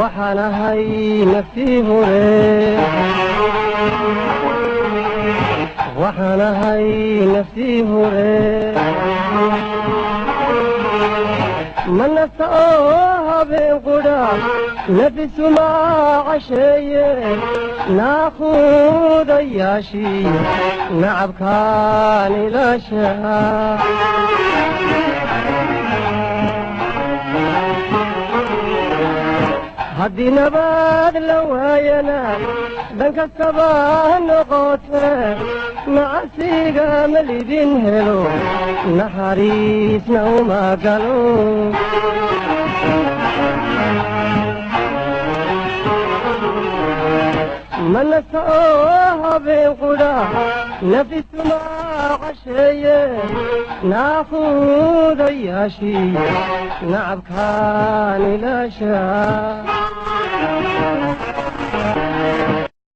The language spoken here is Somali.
Waxaan ahay naftii hore, waxaan ahay naftii hore. Ma nasta oo habeen qudha nafisuma casheeye, naaquudayaashiyo nacabkaan ilaasha. Haddii nabaad la waayana dhan kastaba ha noqote, nacasiga ma lidin helo, naxariisna uma galo. Ma nasta oo habeen qudha nafisuma casheeye, naaquudayaashiyo nacabkaan ilaasha.